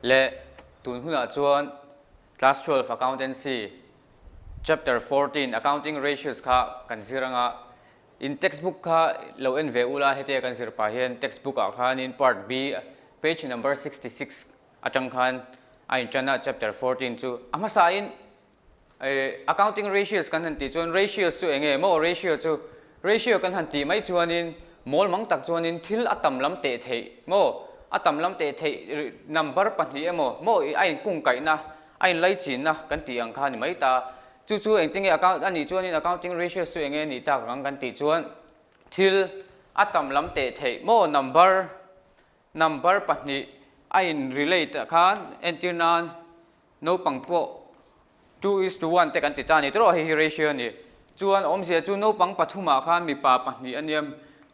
Le tun hunah chuan Class 12 Accountancy Chapter 14 Accounting Ratios kha kan zir anga in textbook kha lo en ve ula hetia kan zir pah hian textbook ah khanin Part B page number 66 atang khan a intan a Chapter 14 chu a hmasain Accounting ratios kan han tih chuan ratios chu eng nge maw ratio chu ratio kan han tih mai chuanin mawl mang tak chuanin thil a tam lam teh theih maw a tam lam teh theih number pahnih emaw maw a inkungkaihna a inlaichinna kan tih ang kha a ni mai ta chu chu engtinge account a nih chuanin accounting ratios chu eng nge nih tak ang kan tih chuan thil a tam lam teh theih maw number number pahnih a in relate ah khan entir nan Naupang pawh 2:1 te kan ti ta a ni tawh hei hi ratio a ni. Chuan awmzia chu naupang pathumah khan mipa pahnih a nia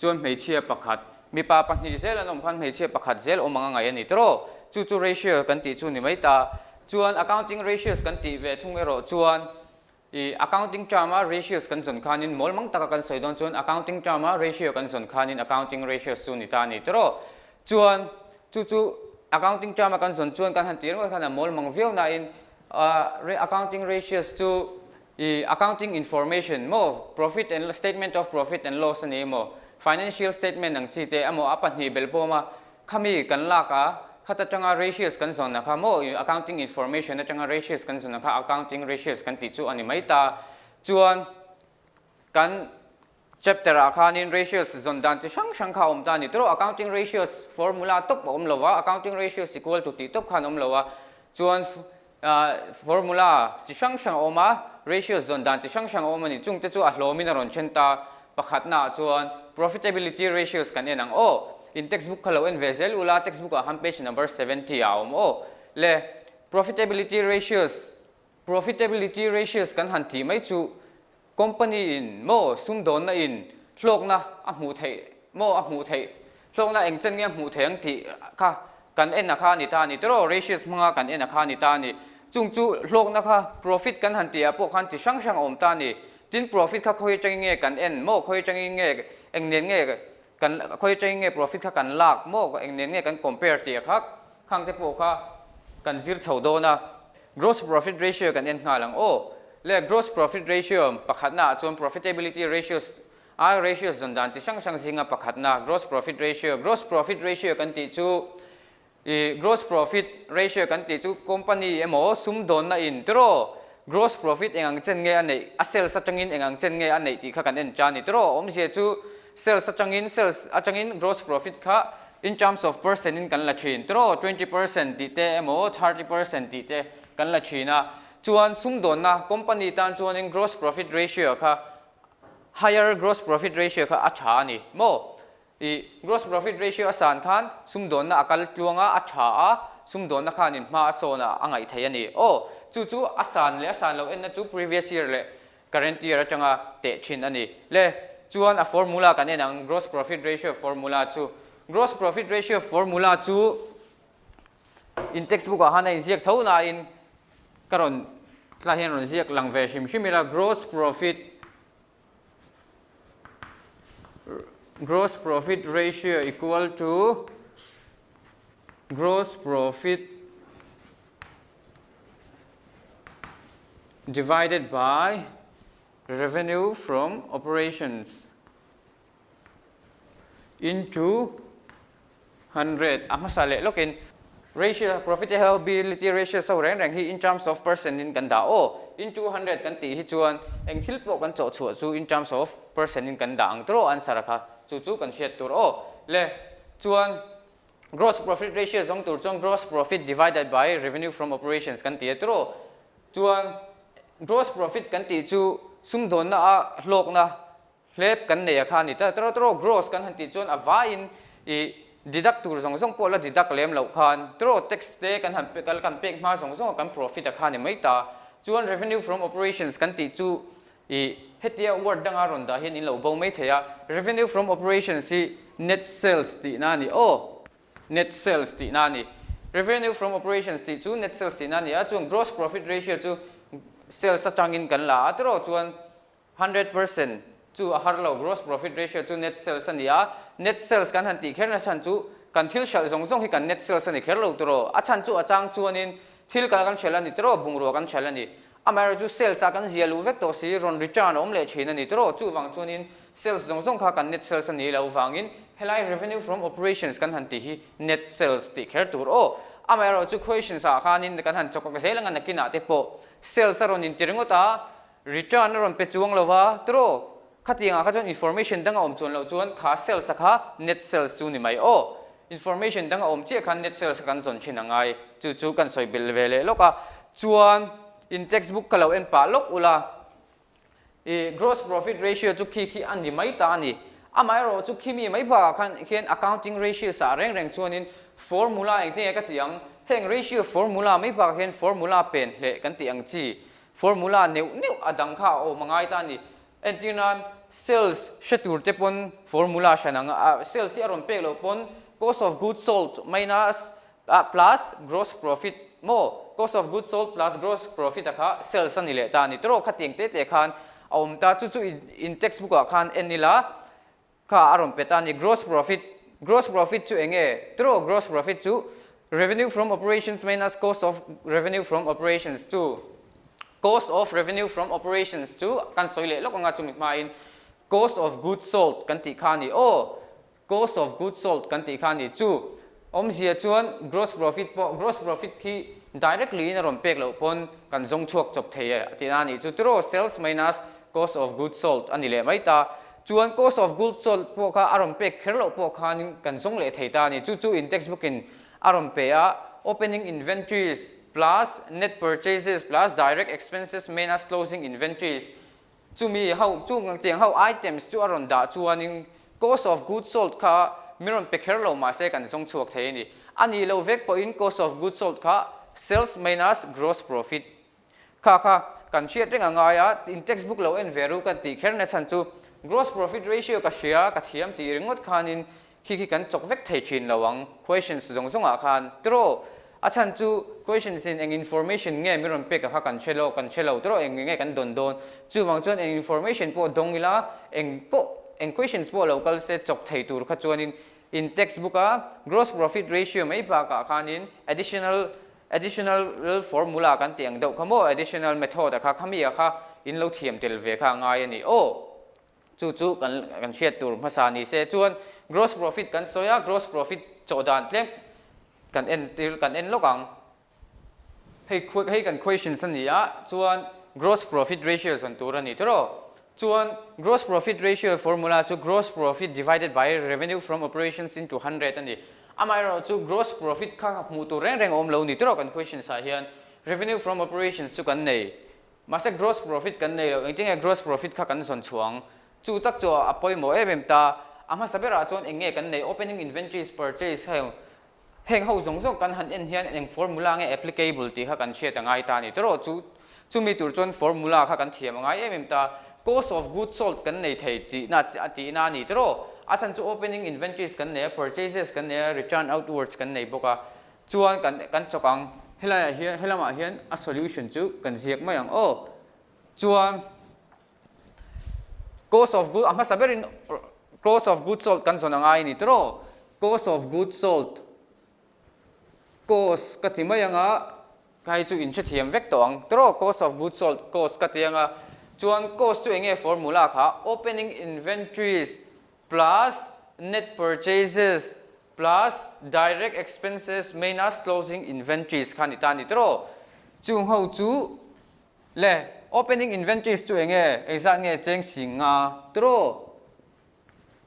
chuan hmeichhia pakhat mipa pahnih zel an awm khan hmeichhia pakhat zel awm ang a ngaih a ni tawh. Chu chu ratio kan tih chu ni mai ta. Chuan accounting ratios kan tih ve thung erawh chuan I accounting term a ratios kan zawn khanin mawl mang taka kan sawi dawn chuan accounting term a ratio kan zawn khanin accounting ratios chu ni ta a ni tawh. Chuan chu chu accounting term a kan zawn chuan kan han tih ringawt khan a mawl mang viau nain accounting ratios chu i accounting information maw profit and statement of profit and loss a ni emaw financial statement ang chi te emaw a pahnih belh bawm a Khami kan lak a, khat atanga ratios kan zawn a kha maw, accounting information atanga ratios kan zawn a kha accounting ratios kan tih chu a ni mai ta. Chuan kan chapter ah khanin ratios zawn dan chi hrang hrang kha a awm ta a ni tawh, accounting ratios formula tawp a awm lo a, accounting ratios equal to tih tawp khan a awm lo a, chuan Formula chi hrang hrang a awm a, ratios zawn dan chi hrang hrang a awm a ni. Chungte chu a hlawmin a rawn then ta. Pakhatnaah chuan profitability ratios kan en ang aw. In textbook kha lo en ve zel ula, textbook ah khan page number 70 ah a awm aw. Le profitability ratios, profitability ratios kan han tih mai chu Company in maw sumdawnna in hlawkna a hmuh theih maw a hmuh theih hlawkna eng chen nge a hmuh theih ang tih kha kan en a kha a ni ta a ni tiraw ratios hmanga kan en a kha a ni ta a ni. Chung chu hlawkna kha profit kan han tih ah pawh khan chi hrang hrang a awm ta a ni. Tin profit kha khawi atangin nge kan en maw khawi atangin nge eng nen nge kan khawi atangin nge profit kha kan lak maw eng nen nge kan compare tih a kha Khang te pawh kha kan zir chho dawn a, Gross Profit Ratio kan en nghal ang aw. Le Gross Profit Ratio pakhatna ah chuan Profitability Ratios a ratios zawn dan chi hrang hrang zinga pakhatna Gross Profit Ratio, Gross Profit Ratio kan tih chu ih Gross Profit Ratio kan tih chu company emaw sumdawnna in tiraw Gross Profit eng ang chen nge a neih a sales atangin eng ang chen nge a neih tih kha kan en tan ni tiraw awmzia chu sales atangin sales atangin Gross Profit kha In terms of percent in kan la thin tiraw 20% tih te emaw 30% tih te kan la thin a, chuan sumdawnna company tan chuanin gross profit ratio kha higher gross profit ratio kha a tha a ni maw? I gross profit ratio a san khan sumdawnna a kal tluang a, a tha a, sumdawnna khanin hma a sawn a a ngaih theih a ni. Aw, chu chu a san leh a san loh enna chu previous year leh Current year atanga teh thin a ni. Le, chuan a formula kan en ang, gross profit ratio formula chu. Gross profit ratio formula chu in textbook ah khan a inziak tho nain ka rawn tlai hian rawn ziak lang ve hrim hrim ila, gross profit gross profit ratio equal to gross profit divided by revenue from operations into 100 a hmasa leh lawkin ratio profitability ratio so reng reng hi in terms of percent in kan dah aw into 100 kan tih hi chuan eng thil pawh kan chawh chhuah chu in terms of percent in kan dah ang tawh answer kha chu chu kan hriat tur aw le chuan Gross profit ratio zawng tur chuan gross profit divided by revenue from operations kan ti a tiraw? Chuan gross profit kan tih chu sumdawnna a hlawkna hlep kan nei a kha a ni ta tiraw tiraw? Gross kan han tih chuan a vaiin ih deduct tur zawng zawng pawh la deduct lem loh khan tiraw tax te kan han kal kan pek hma zawng zawng a kan profit a kha a ni mai ta. Chuan revenue from operations kan tih chu I hetia word danga rawn dah hian in lo bo mai thei a, revenue from operations hi net sales tihna a ni aw, net sales tihna a ni. Revenue from operations tih chu net sales tihna a ni a, chuan gross profit ratio chu sales atangin kan la a tiraw chuan 100% chu a har lo, gross profit ratio chu net sales a ni a, net sales kan han tih kher nasa chu Kan thil hralh zawng zawng hi kan net sales a ni kher lo tiraw? A chhan chu a chang chuanin thil kan kan hralh a ni tiraw? Bungrua kan hralh a ni. Amaherawhchu sales ah kan zia luh vek tawh si, rawn return a awm leh thin a ni tiraw? Chuvang chuanin sales zawng zawng kha kan net sales a ni lo vangin helai revenue from operations kan han tih hi net sales tih kher tur aw. Amaherawhchu questions ah khanin kan han chawkak zel anga nakinah te pawh sales a rawn inti ringawt a, Return a rawn pe chuang lo va, tiraw? Khatiangah kha chuan information dang a awm chuan loh chuan kha sales a kha net sales chu ni mai aw. Information dang a awm chiah khan net sales kha kan zawn thin a ngai. Chu chu kan sawi belh ve leh lawk a. Chuan in textbook ka lo en pah lawk ula, i gross profit ratio chu khi khi a ni mai ta a ni. Amaherawh chu khi mi mai bakah khan khian accounting ratios ah reng reng chuanin formula engtin nge ka tih ang? Heng ratio formula mai bakah hian formula pen hleh kan tih ang chi Formula neuh neuh a dang kha a awm a ngai ta a ni. Entir nan sales hre tur te pawn formula hran ang a, sales hi a rawn pek loh pawn cost of goods sold minus plus gross profit maw cost of goods sold plus gross profit a kha sales a ni leh ta a ni. Tawrh khatiang te te khan a awm ta, chu chu in textbook ah khan en ila Kha a rawn pe ta a ni. Gross profit, Gross profit chu eng nge? Tiraw gross profit chu revenue from operations minus cost of revenue from operations chu cost of revenue from operations chu kan sawi leh lawk anga chumi hmain cost of goods sold kan tih kha a ni. Aw, cost of goods sold kan tih kha a ni. Chu awmzia chuan gross profit pawh gross profit khi directly in a rawn pek loh pawn kan zawng chhuak chawp thei e tihna a nih chu. Tiraw sales minus cost of goods sold a ni leh mai ta. Chuan cost of goods sold pawh kha a rawn pek kher loh pawh khanin kan zawng leh thei ta a ni. Chu chu in textbook in a rawn pe a, opening inventories plus net purchases plus direct expenses minus closing inventories chumi ho chung tiang ho items chu a rawn dah chuanin cost of goods sold kha min rawn pe kher lo mahse kan zawng chhuak thei a ni. A nih loh vek pawhin cost of goods sold kha sales minus gross profit Kha kha kan hriat reng a ngai a, in textbook lo en ve ru ka tih kher na chhan chu gross profit ratio ka hria, ka thiam tih ringawt khanin khi khi kan chawk vek thei thin lo ang questions zawng zawngah khan tiraw a chhan chu questions in eng information nge min rawn pek a kha kan hre lo kan hre lo tiraw eng nge kan dawn dawn chuvang chuan eng information pawh dawng ila eng pawh eng questions pawh lo kal se chawk thei tur kha chuanin in textbook a gross profit ratio mai bakah khanin additional Additional formula kan tih ang deuh kha maw, additional method a kha khami a kha in lo thiam tel ve kha a ngai a ni aw. Chu chu kan kan hriat tur hmasa ni se chuan gross profit kan sawi a, gross profit chawh dan tlem kan en tir kan en lawk ang. Hei hei kan questions a ni a, chuan gross profit ratio zawn tur a ni tawrh. Chuan gross profit ratio formula chu gross profit divided by revenue from operations into 100 a ni. Amaherawhchu gross profit kha hmuh tur reng reng a awm lo ni tawrh kan questions ah hian revenue from operations chu kan nei. Mahse gross profit kan nei lo, engtin nge gross profit kha kan zawn chhuang? Chu tak chu a pawimawh em em ta. A hmasa berah chuan eng nge kan neih opening inventories purchase heng Heng ho zawng zawng kan han en hian eng formula nge applicable tih kha kan hriat a ngai ta a ni. Tawrh chu chumi tur chuan formula kha kan thiam a ngai em em ta. Cost of goods sold kan nei thei tihna a tihna a ni tawrh. A chhan chu opening inventories kan nei a, purchases kan nei a, return outwards kan nei bawk a. Chuan kan kan chawk ang. Helaiah hian helamah hian a solution chu kan ziak mai ang aw. Chuan Cost of good, a hmasa berin cost of goods sold kan zawn a ngai a ni tawrh. Cost of goods sold, cost ka ti mai anga, ka hei chu in hrethiam vek tawh ang tawrh, cost of goods sold, cost ka ti anga, chuan cost chu eng nge formula kha, opening inventories plus net purchases plus direct expenses minus closing inventories kha a ni ta a ni tawrh. Chung ho chu Le, opening inventories chu eng nge? Engzat nge cheng si nga? Tiraw?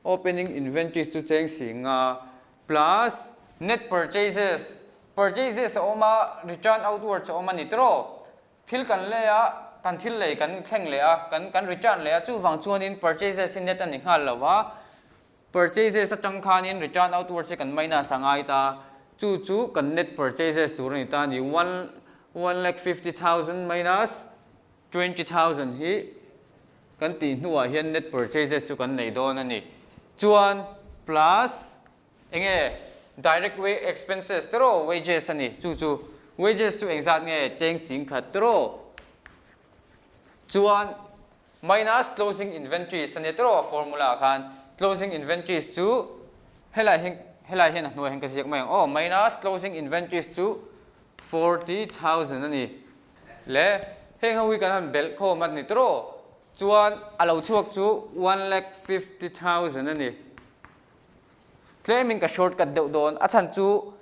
Opening inventories chu cheng si nga plus net purchases, purchases a awm a, return outwards a awm a ni tiraw? Thil kan lei a, kan thil lei kan thleng leh a, kan kan return leh a, chuvang chuanin purchases hi net a ni nghal lo va, Purchases atang khanin return outwards hi kan minus a ngai ta, chu chu kan net purchases tur a ni ta a ni, one one lakh 50,000 minus 20,000 hi kan tih hnuah hian net purchases chu kan nei dawn a ni. Chuan plus eng nge direct way expenses te rawh wages a ni, chu chu wages chu engzat nge cheng singkhat te rawh chuan Minus closing inventories a nia tawrh a formula ah khan closing inventories chu helai hian Helai hian a hnuaiah hian ka ziak mai ang aw, minus closing inventories chu 40,000 a ni. Le heng ho hi kan han belh khawm a ni tawh chuan a lo chhuak chu 1,50,000 a ni. Tlemin ka shortcut deuh dawn, a chhan chu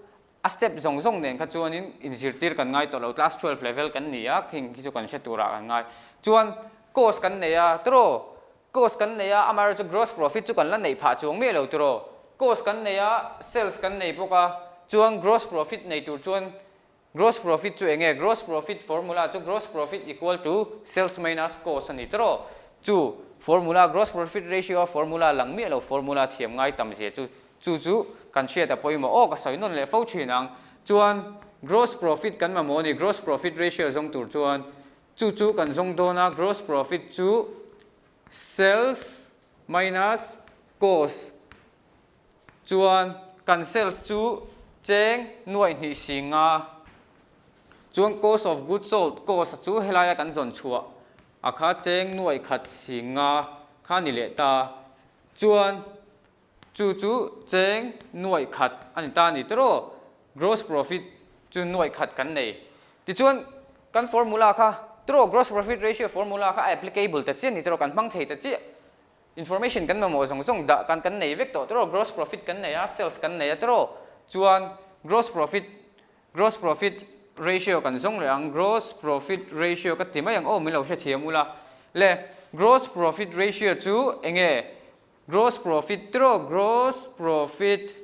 a step zawng zawng nen kha chuanin inzirtir kan ngai tawh lo, class 12 level kan ni a, khing khi chu kan hre turah kan ngai. Chuan cost kan nei a tawh Cost kan nei a, amaherawhchu gross profit chu kan la neih phah chuang miah lo tiraw. Cost kan nei a, sales kan nei bawk a, chuan gross profit nei tur chuan gross profit chu eng nge? Gross profit formula chu gross profit equal to sales minus cost a ni tiraw. Chu formula, gross profit ratio a formula lang miah lo formula thiam ngai tam zia chu chu chu kan hriat a pawimawh. Aw ka sawi nawn leh fo thin ang. Chuan gross profit kan mamawh a ni, gross profit ratio zawng tur chuan Chu chu kan zawng dawn a, gross profit chu sales minus cost chuan kan sales chu cheng nuaih hnih si nga chuan cost of goods sold, cost chu helaia kan zawn chhuah a kha cheng nuaih khat si nga kha ni leh ta chuan Chu chu cheng nuaih khat a ni ta a ni tawh. Gross profit chu nuaih khat kan nei. Tichuan kan formula kha tawh gross profit ratio formula kha a applicable ta chiah a ni tawh kan hmang thei ta chiah. Information kan mamawh zawng zawng dah kan kan nei vek tawh tawh gross profit kan nei a, sales kan nei a tawh. Chuan gross profit gross profit ratio kan zawng leh ang gross profit ratio ka ti mai ang aw min lo hrethiam ula. Le gross profit ratio chu eng nge? Gross profit tiraw gross profit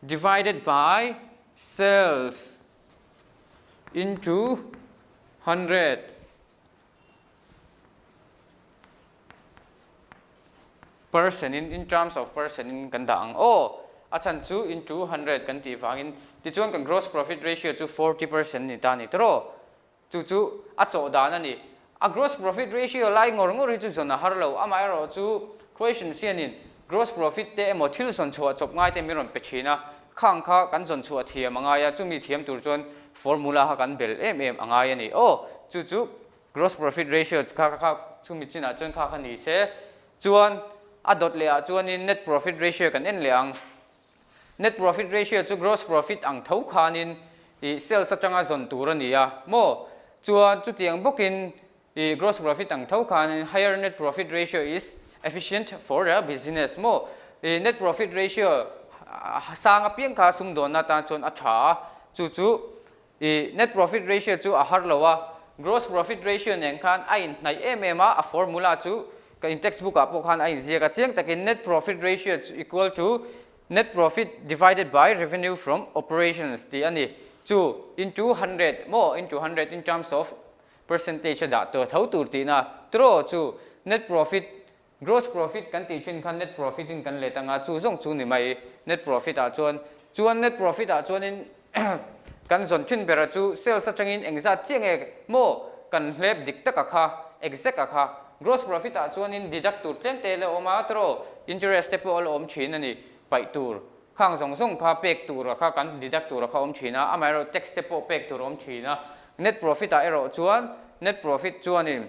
divided by sales into 100 percent in in terms of percent in kan dah ang aw a chhan chu into 100 kan tih vangin tichuan kan gross profit ratio chu 40% ni ta ni tiraw Chu chu a chawh dan a ni. A gross profit ratio lai ngawr ngawr hi chu zawn a har lo. Amaherawh chu question hianin gross profit te emaw thil zawn chhuah chawp ngai te min rawn pe thin a, khang kha kan zawn chhuah thiam a ngai a, chumi thiam tur chuan formula kha kan bel em em a ngai a ni. Aw, chu chu gross profit ratio kha kha chumi chinah chuan kha kha ni se. Chuan a dawt leh ah chuanin net profit ratio kan en leh ang. Net profit ratio chu gross profit ang tho khanin ih sales atanga zawn tur a ni a maw? Chuan chutiang bawkin ih gross profit ang tho khanin higher net profit ratio is efficient for a business maw? Ih net profit ratio sang apiang kha sumdawnna atan chuan a tha a, chu chu ih net profit ratio chu a har lo a, gross profit ratio nen khan a inhnaih em em a, a formula chu Ka in textbook ah pawh khan a inziak a, chiang takin net profit ratio chu equal to net profit divided by revenue from operations tih a ni. Chu into hundred maw into hundred in terms of percentage a dah tur tho tur tihna tiraw chu net profit gross profit kan tih thin khan net profit in kan let anga chu zawng chu ni mai net profit ah chuan chuan net profit ah chuanin Kan zawn thin bera chu sales atangin engzat chiah nge maw kan hlep dik taka kha, exact a kha. Gross profit ah chuanin deduct tur tlem te la awm a, tiraw interest te pawh a la awm thin a ni, paih tur. Khang zawng zawng kha pek tur a kha kan deduct tur a kha awm thin a, amaherawh tax te pawh pek tur a awm thin a. Net profit ah erawh chuan net profit chuanin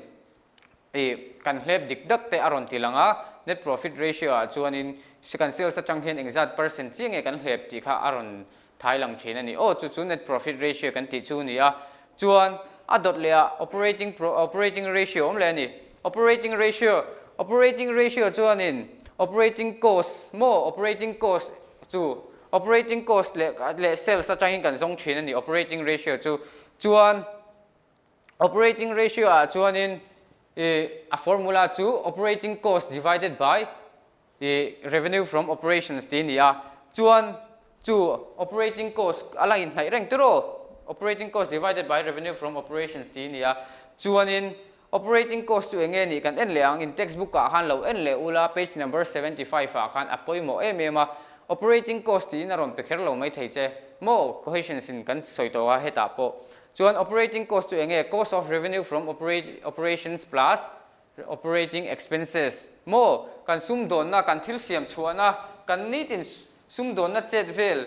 Ih, kan hlep dik dak te a rawn ti lang a, net profit ratio ah chuanin kan sales atang hian engzat percent chiah nge kan hlep tih kha a rawn thai lang thin a ni. Aw, chu chu net profit ratio kan tih chu a ni a. Chuan a dawt leh ah operating operating ratio awm leh a ni. Operating ratio, operating ratio chuanin operating cost maw operating cost chu operating cost leh leh sales atangin kan zawng thin a ni operating ratio chu. Chuan Operating ratio ah chuanin i a formula chu operating cost divided by i revenue from operations tih a ni a. Chuan chu operating cost a la inhnaih reng tiraw? Operating cost divided by revenue from operations tih a ni a. Chuanin operating cost chu eng nge nih kan en leh ang, in textbook ah khan lo en leh ula page number 75 ah khan a pawimawh em em a. Operating cost tiin a rawn pe kher lo maithei che maw? Cohesions in kan sawi tawh a hetah pawh. Chuan operating cost chu enge? Cost of revenue from operations plus operating expenses maw? Kan sumdawnna, kan thil siam chhuahna, kan nitin sumdawnna chet vel,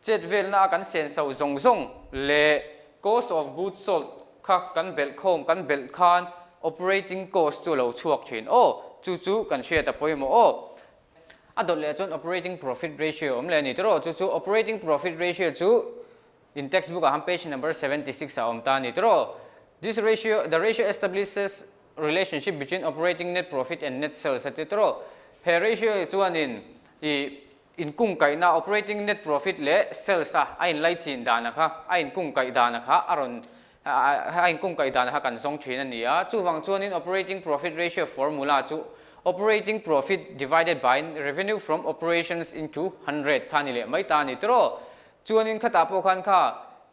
chet velna a kan senso zawng zawng leh cost of goods sold kha kan belh khawm, kan belh khan operating cost chu a lo chhuak thin aw. Chu chu kan hriat a pawimawh aw. A dawt leh chuan operating profit ratio awm leh a ni tiraw? Chu chu operating profit ratio chu in textbook ah khan page number 76 ah a awm ta a ni tiraw? This ratio, the ratio establishes relationship between operating net profit and net sales a ti tiraw? He ratio chuanin i inkungkaihna operating net profit leh sales a a inlaichin dan a kha a inkungkaih dan a kha a rawn A inkungkaih dan kha kan zawng thin a ni a, chuvang chuanin operating profit ratio formula chu operating profit divided by revenue from operations into 100 kha a ni leh mai ta a ni tiraw? Chuanin khatah pawh khan kha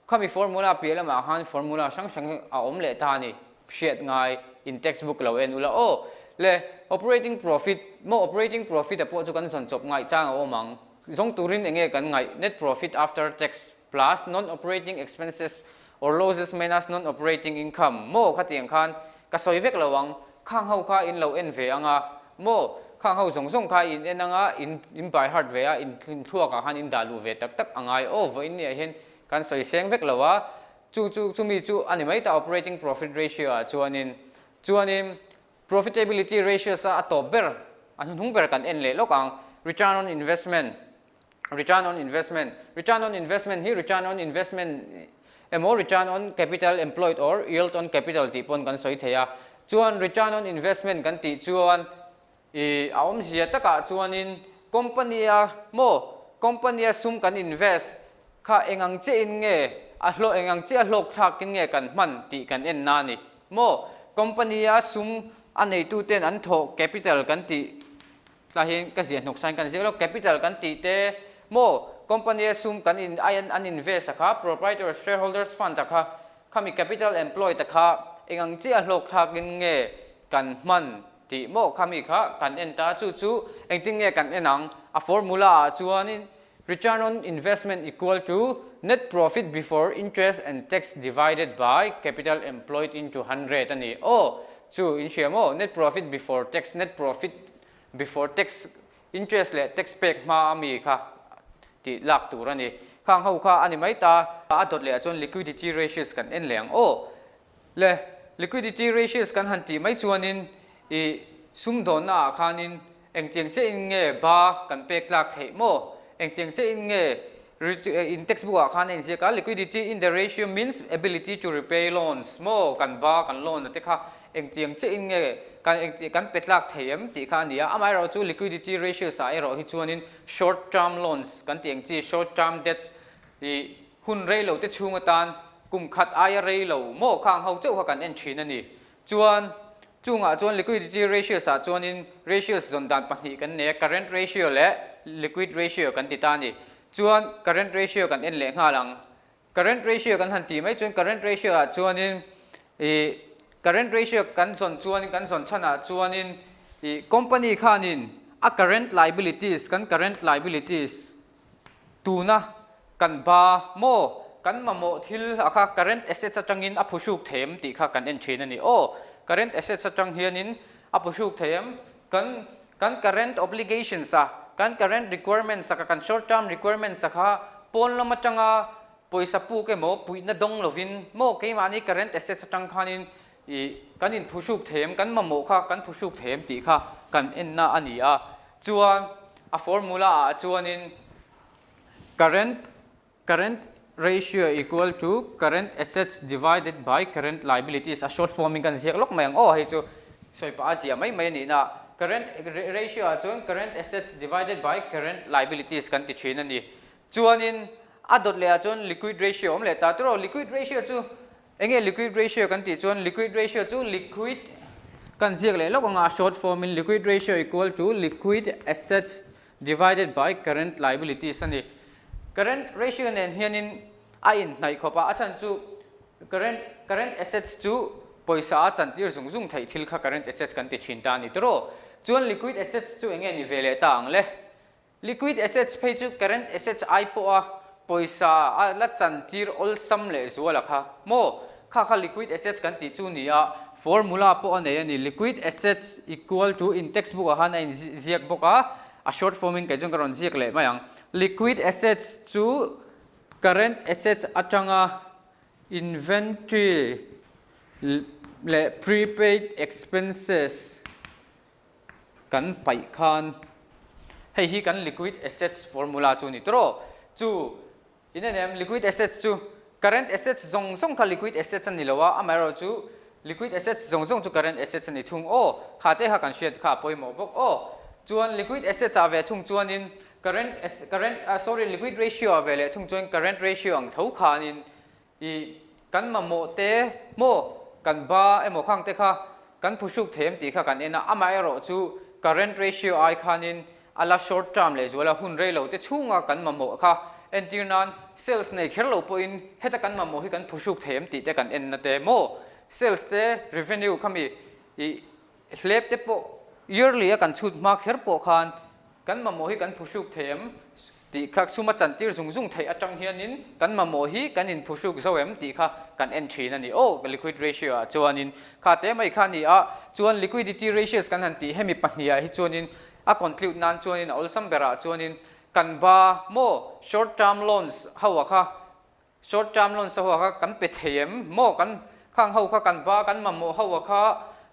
khami formula piah lamah khan formula hrang hrang a awm leh ta a ni, hriat ngai in textbook lo en ula aw. Le operating profit maw operating profit a pawh chu kan zawn chawp ngaih chang a awm ang, zawng turin enge kan ngaih net profit after tax plus non-operating expenses or losses minus non-operating income maw khatiang khan ka sawi vek lo ang, khang ho kha in lo en ve ang a maw, khang ho zawng zawng kha in en ang a, in in by heart ve a, in thluak ah khan in dah luh ve tak tak a ngai aw, vawiin ni ah hian kan sawi seng vek lo a, chu chu chumi chu a ni mai ta operating profit ratio ah chuanin chuanin profitability ratios a a tawp ber a hnuhnung ber kan en leh lawk ang, return on investment. Return on investment, Return on investment hi return on investment emaw return on capital employed or yield on capital tih pawn kan sawi thei a. Chuan return on investment kan tih chuan ih a awmzia takah chuanin company a maw company a sum kan invest kha eng ang chiah in nge a hlawh eng ang chiah a hlawk thlak in nge kan hman tih kan en na a ni maw. Company a sum a neitu ten an thawh capital kan tih Tlai hian ka ziah hnawk sain kan ziak lo, capital kan tih te maw company a sum kan in ai an invest a kha proprietors shareholders fund a kha khami capital employed a kha eng ang chiah hlawk thlak in nge kan hman tih maw khami kha kan en ta chu chu engtin nge kan en ang a formula ah chuanin return on investment equal to net profit before interest and tax divided by capital employed into 100 a ni aw chu in hria maw net profit before tax net profit Before tax, interest leh tax pek hma a mi kha tih lak tur a ni. Khang ho kha a ni mai ta. A dawt leh ah chuan liquidity ratios kan en leh ang aw. Le liquidity ratios kan han tih mai chuanin ih sumdawnna ah khanin engtiang chiah in nge ba kan pek tlak theih maw? Engtiang chiah in nge in textbook ah khan a inziak a liquidity in the ratio means ability to repay loans maw kan ba kan loan a te kha engtiang chiah in nge kan engti kan pe tlak thei em tih kha a ni a, amaherawh chu liquidity ratios ah erawh hi chuanin short term loans kan tih ang chi short term debts ih hun rei lo te chhung atan kum khat aia rei lo maw khang ho chauh kha kan en thin a ni. Chuan chungah chuan liquidity ratios ah chuanin ratios zawn dan pahnih kan nei a, current ratio leh liquid ratio kan ti ta a ni. Chuan current ratio kan en leh nghal ang. Current ratio kan han tih mai chuan current ratio ah chuanin ih current ratio kan zawn chuanin kan zawn chhan ah chuanin ih company khanin a current liabilities kan current liabilities tuna kan ba maw kan mamawh thil a kha current assets atangin a phuhruk thei em tih kha kan en thin a ni. Aw current assets atang hianin a phuhruk thei em kan kan current obligations a kan current requirements a kan short term requirements a kha pawn lam atanga pawisa puk emaw puihna dawng lovin maw keimahni current assets atang khanin ih kan inphuhruk thei em kan mamawh kha kan phuhruk thei em tih kha kan enna a ni a. Chuan a formula ah chuanin current current ratio equal to current assets divided by current liabilities a short form in kan ziak lawk mai ang aw hei chu sawi pah a ziah mai mai a nih na current ratio ah chuan current assets divided by current liabilities kan ti thin a ni chuanin a dawt leh ah chuan liquid ratio awm leh ta tiraw liquid ratio chu Enge liquid ratio kan tih chuan liquid ratio chu liquid kan ziak leh lawk anga a short form in liquid ratio equal to liquid assets divided by current liabilities a ni. Current ratio nen hianin a inhnaih khawp a, a chhan chu current current assets chu pawisa a chantir zung zung theih thil kha current assets kan ti thin ta a ni tiraw. Chuan liquid assets chu enge ni ve leh ta ang le? Liquid assets phei chu current assets ai pawha pawisa a la chantir awlsam leh zual a kha maw? Kha kha liquid assets kan tih chu ni a, formula pawh a nei a ni. Liquid assets equal to in textbook ah khan a inziak bawk a, a short form in kei chuan ka rawn ziak leh mai ang. Liquid assets chu current assets atanga inventory leh prepaid expenses, Kan paih khan Hei hi kan liquid assets formula chu a ni tawh. Chu in en em liquid assets chu current assets zawng zawng kha liquid assets a ni lo a, amaherawhchu liquid assets zawng zawng chu current assets a ni thung aw. Kha te kha kan hriat kha a pawimawh bawk aw. Chuan liquid assets ah ve thung chuanin current current sorry liquid ratio ah ve leh thung chuan current ratio ang tho khanin I kan mamawh te maw kan ba emaw khang te kha kan phuhruk thei em tih kha kan en a, amaherawh chu current ratio ai khanin a la short term leh zuala hun rei lo te chhunga kan mamawh kha entir nan sales nei kher lo pawhin heta kan mamawh hi kan phuhruk thei em tih te kan en na te maw sales te revenue khami i hlep te pawh yearly a kan chhut hma kher pawh khan Kan mamawh hi kan phuhruk thei em tih kha sum a chantir zung zung theih atang hianin kan mamawh hi kan inphuhruk zo em tih kha kan en thin a ni. Aw, liquid ratio ah chuanin kha te mai kha a ni a, chuan liquidity ratios kan han tih hemi pahnih ah hi chuanin a conclude nan chuanin a awlsam berah chuanin kan ba maw short term loans ho ah kha Short term loans ho kha kan pe thei em? Maw kan khang ho kha kan ba kan mamawh ho kha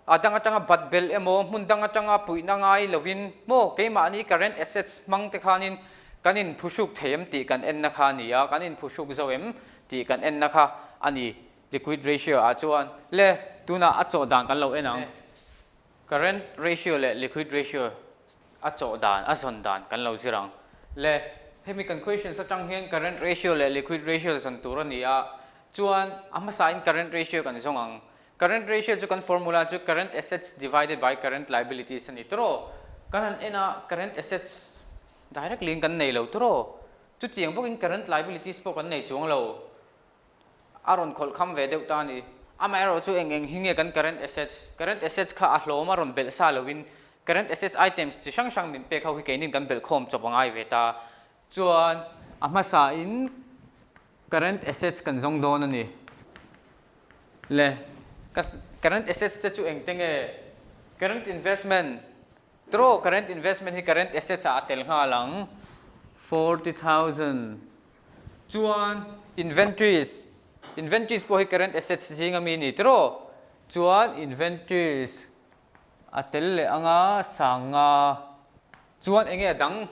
a dang atanga bat belh emaw hmun dang atanga puihna ngai lovin maw keimahni current assets hmang te khanin kan inphuhruk thei em tih kan enna kha a ni a, kan inphuhruk zo em tih kan enna kha a ni liquid ratio ah chuan le tunah a chawh dan kan lo en ang. Current ratio leh liquid ratio a chawh dan, a zawn dan kan lo zir ang. Le, hemi kan questions atang hian current ratio leh liquid ratio zawn tur a ni a, chuan a hmasain current ratio kan zawng ang. Current ratio chu kan formula chu current assets divided by current liabilities a ni tawh. Kan han en a, current assets directly in kan nei lo tawh. Chutiang bawkin current liabilities pawh kan nei chuang lo. A rawn khawlh kham ve deuh ta a ni. Amaherawh chu eng eng hi nge kan current assets? Current assets kha a hlawm a rawn belh sa loin current assets items chi hrang hrang min pek ho hi keinin kan belh khawm chawp a ngai ve ta. Chuan a hmasain current assets kan zawng dawn a ni. Le, current assets te chu engte nge? Current investment, tawh current investment hi current assets ah a tel nghal ang, 40,000. Chuan inventories, inventories pawh hi current assets zinga mi a ni tiraw? Chuan inventories a tel leh anga sanga chuan enge a dang?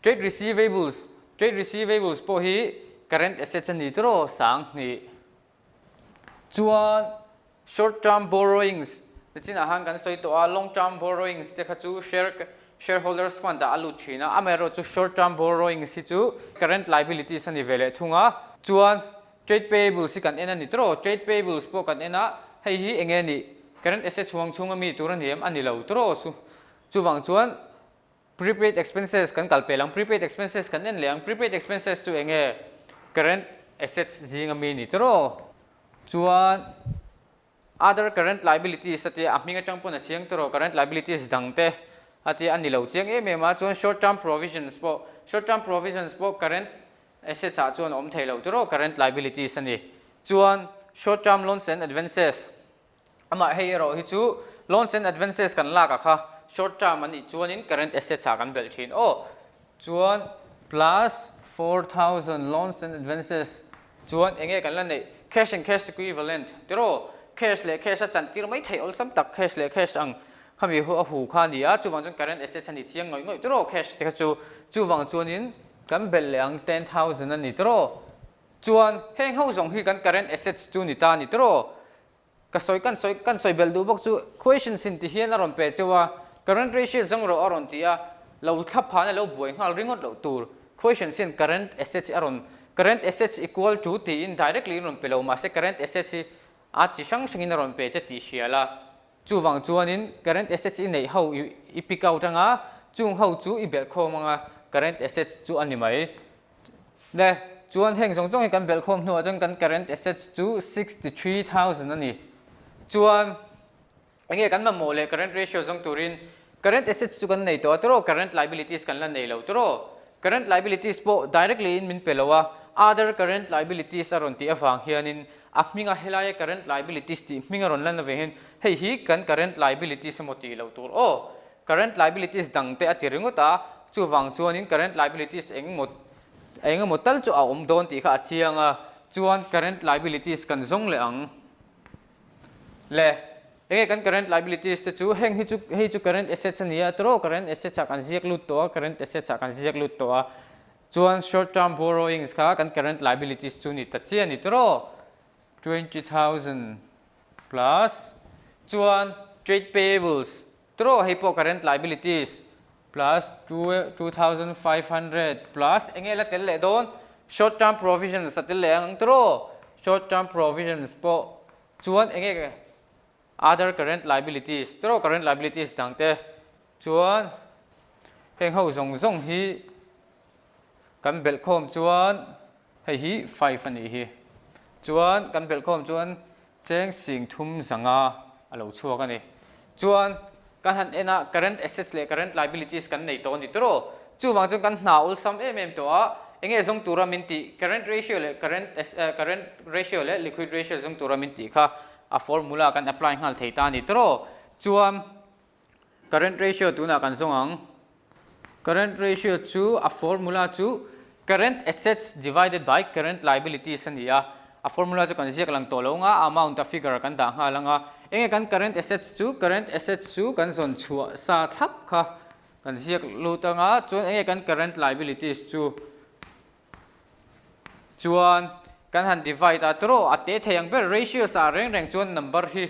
Trade receivables, trade receivables pawh hi current assets a ni tiraw? Sang hnih. Chuan short term borrowings nichinah khan kan sawi tawh a, long term borrowings te kha chu share shareholders fund ah a lut thin a, amaherawhchu short term borrowings hi chu current liabilities a ni ve leh thung a. Chuan trade payables hi kan en a ni tawh, trade payables pawh kan en a, hei hi eng nge nih current assets huang chhunga mi tur a ni em? A ni lo tawh chu. Chuvang chuan Prepaid expenses kan kal pel ang, prepaid expenses kan en leh ang, prepaid expenses chu eng nge current assets zinga mi ni tawh chuan other current liabilities a tia a hming atang pawn a chiang tawh current liabilities dang te a tia a ni lo chiang em em a chuan short term provisions pawh short term provisions pawh current assets ah chuan a awm thei lo tawh current liabilities a ni chuan short term loans and advances Amah hei erawh hi chu loans and advances kan lak a kha short term a nih chuanin current assets ah kan belh thin aw. Chuan plus 4000 loans and advances chuan enge kan la neih cash and cash equivalent tiraw cash leh cash a chantir mai theih awlsam tak cash leh cash ang khami hu a hu kha a ni a chuvang chuan current assets a ni chiang ngawih ngawih tiraw cash te kha chu chuvang chuanin kan belh leh ang 10000 a ni tiraw chuan heng ho zawng hi kan current assets chu ni ta a ni tiraw Ka sawi kan sawi kan sawi belh duh bawk chu questions in ti hian a rawn pe cheu a, current ratio zawng rawh a rawn ti a, lo thla phan a lo buai nghal ringawt loh tur. Questions hian current assets hi a rawn current assets equal to tiin directly in rawn pe lo mahse current assets hi a chi hrang hrangin a rawn pe che tih hria la. Chuvang chuanin current assets i neih ho i pick out anga chung ho chu i belh khawm anga current assets chu a ni mai. Le, chuan heng zawng zawng hi kan belh khawm hnuah chuan kan current assets chu 63,000 a ni. Chuan enge kan mamawh leh current ratio zawng turin current assets chu kan nei tawh a tiraw, current liabilities kan la nei lo tiraw. Current liabilities pawh directly in min pe lo a, other current liabilities a rawn tih avang hianin a hminga helaia current liabilities tih hming a rawn lan avang hian hei hi kan current liabilities emaw tih loh tur aw. Current liabilities dang te a ti ringawt a, chuvang chuanin current liabilities engemaw engemaw tal chu a awm dawn tih kha a chiang a, chuan current liabilities kan zawng leh ang le. Enge kan current liabilities te chu heng hi chu hei chu current assets a ni a tawrh current assets ah kan ziak lut tawh a current assets ah kan ziak lut tawh a chuan short term borrowings kha kan current liabilities chu ni ta chiah a ni tawrh 20,000 plus chuan trade payables tawrh hei pawh current liabilities plus 2500 plus enge la tel leh dawn short term provisions a tel leh ang tawrh short term provisions pawh Chuan enge other current liabilities tawrh current liabilities dang te chuan heng ho zawng zawng hi kan belh khawm chuan hei hi five a nih hi. Chuan kan belh khawm chuan cheng sing thum zanga a lo chhuak a ni. Chuan kan han en a current assets leh current liabilities kan nei tawh a ni tawrh. Chuvang chuan kan hna awlsam em em tawh a, enge zawng tura min tih current ratio leh current current ratio leh liquid ratio zawng tura min tih kha a formula kan apply nghal thei ta a ni tawrh. Chuan current ratio tunah kan zawng ang. Current ratio chu a formula chu current assets divided by current liabilities a ni a, a formula chu kan ziak lang tawh lo anga a amount a figure kan dah nghal anga enge kan current assets chu current assets chu kan zawn chhuah sa thlap kha kan ziak lut anga chuan enge kan current liabilities chu chuan kan han divide a tawrh a te thei ang ber ratios ah reng reng chuan number hi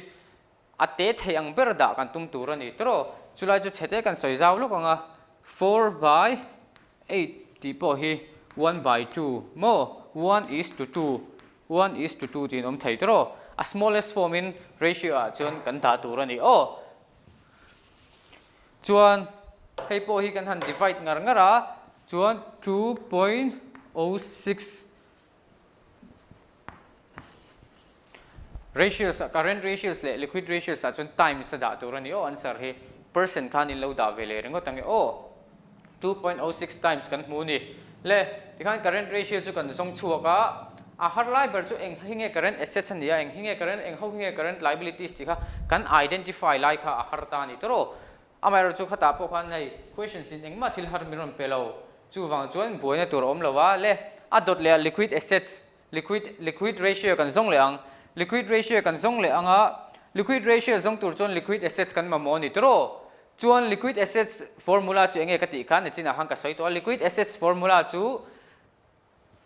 A te thei ang ber dah kan tum tur a ni tawrh. Chulai chu chhete kan sawi zau lawk ang a, 4 by 8 tih pawh hi 1 by 2 maw? 1 is to 2, 1 is to 2 tiin awm thei tawrh. A smallest form in ratio ah chuan kan dah tur a ni aw. Chuan hei pawh hi kan han divide ngar ngar a, chuan 2.06 Ratios ah current ratios leh liquid ratios ah chuan times a dah tur a ni aw answer hi percent khan in lo dah ve leh ringawt ang e aw. 2.06 times kan hmu ni. Le tikhan current ratio chu kan zawng chhuak a, a har lai ber chu eng hi nge current assets a ni a, eng hi nge current eng ho hi nge current liabilities tih kha kan identify lai kha a har ta a ni tawrh aw. Amaherawhchu khatah pawh khan hei questions in engmah thil har min rawn pe lo. Chuvang chuan buaina tur a awm lo a, le a dawt leh a liquid assets, liquid liquid ratio kan zawng leh ang. Liquid ratio kan zawng leh ang a, liquid ratio zawng tur chuan liquid assets kan mamawh a ni tawrh. Chuan liquid assets formula chu enge ka tih khan nichinah khan ka sawi tawh a, liquid assets formula chu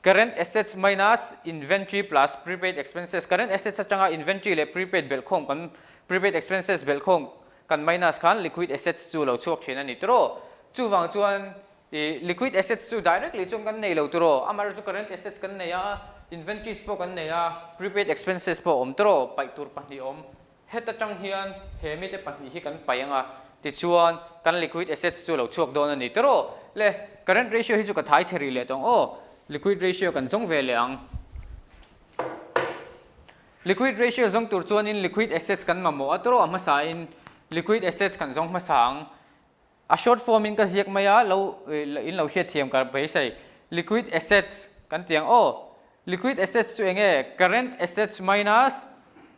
Current assets minus inventory plus prepaid expenses, Current assets atanga inventory leh prepaid belhkhawm kan prepaid expenses belhkhawm kan minus khan liquid assets chu lo chhuak thin a ni tawrh. Chuvang chuan i liquid assets chu directly chuan kan nei lo tawrh. Amaherawhchu current assets kan nei a, inventories pawh kan nei a, prepaid expenses pawh a awm tawrh, paih tur pahnih a awm. Heta tang hian he mite pahnih hi kan paih ang a, tichuan kan liquid assets chu lo chhuak dawn a ni tawrh. Le, current ratio hi chu ka thai chhe rih leh tawng aw, liquid ratio kan zawng ve leh ang. Liquid ratio zawng tur chuanin liquid assets kan mamawh a tawrh a hmasain liquid assets kan zawng hmasa ang. A short form in ka ziak mai a, lo in lo hriatthiam ka beisei. Liquid assets kan ti ang aw. Liquid assets chu enge? Current assets minus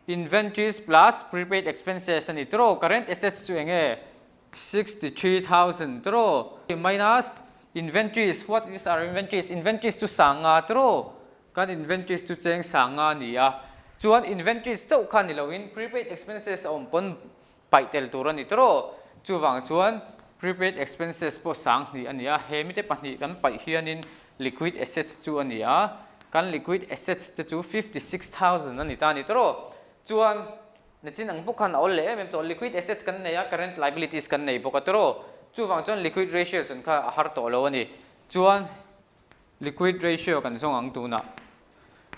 inventories plus prepaid expenses a ni tawrh. Current assets chu enge? 63,000 tawrh. Minus inventories, what is our inventories? Inventories chu sanga tawrh. Kan inventories chu cheng sanga a ni a. Chuan inventories chauh kha ni loin prepaid expenses a awm pawn paih tel tur a ni tawrh. Chuvang chuan prepaid expenses pawh sang hnih a ni a, he mite pahnih kan paih hianin liquid assets chu a ni a, kan liquid assets te chu 56,000 a ni ta a ni tawrh. Chuan nachin ang bawk khan a awl leh em em tawh, liquid assets kan nei a, current liabilities kan nei bawk a tawrh. Chuvang chuan liquid ratios an kha a har tawh lo a ni. Chuan Liquid ratio kan zawng ang tunah.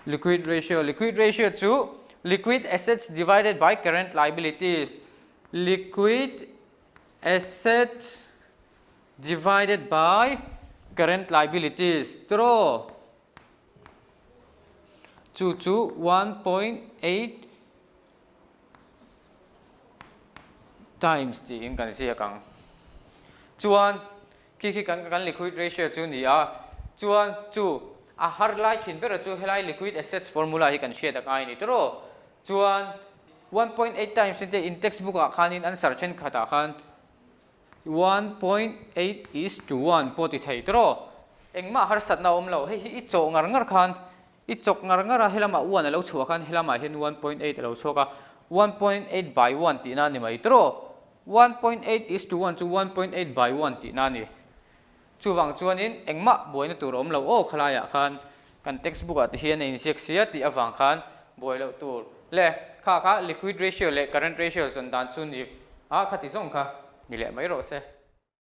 Liquid ratio, Liquid ratio chu liquid assets divided by current liabilities. Liquid assets divided by current liabilities. Tiraw? Chu chu 1.8 times tiin kan ziak ang. Chuan khi khi kan kan liquid ratio chu ni a, chuan chu a har lai thin bera chu helai liquid assets formula hi kan hriat a ngai ni tawrh. Chuan 1.8 times in te in textbook ah khanin answer thenkhat ah khan 1.8 is to 1 pawh ti thei tawrh. Engmah harsatna a awm lo, hei hi i chawh ngar ngar khan I chawk ngar ngar a, helamah 1 a lo chhuah khan helamah hian 1.8 a lo chhuak a. 1.8 by 1 tihna a ni mai tawh. 1.8 is to 1 chu 1.8 by 1 tihna a ni. Chuvang chuanin engmah buaina tur a awm lo aw khalaiah khan kan textbook ah te hian a inziak sia tih avang khan buai loh tur le kha kha liquid ratio leh current ratio zawn dan chu ni a khati zawng kha ni leh mai rawh se.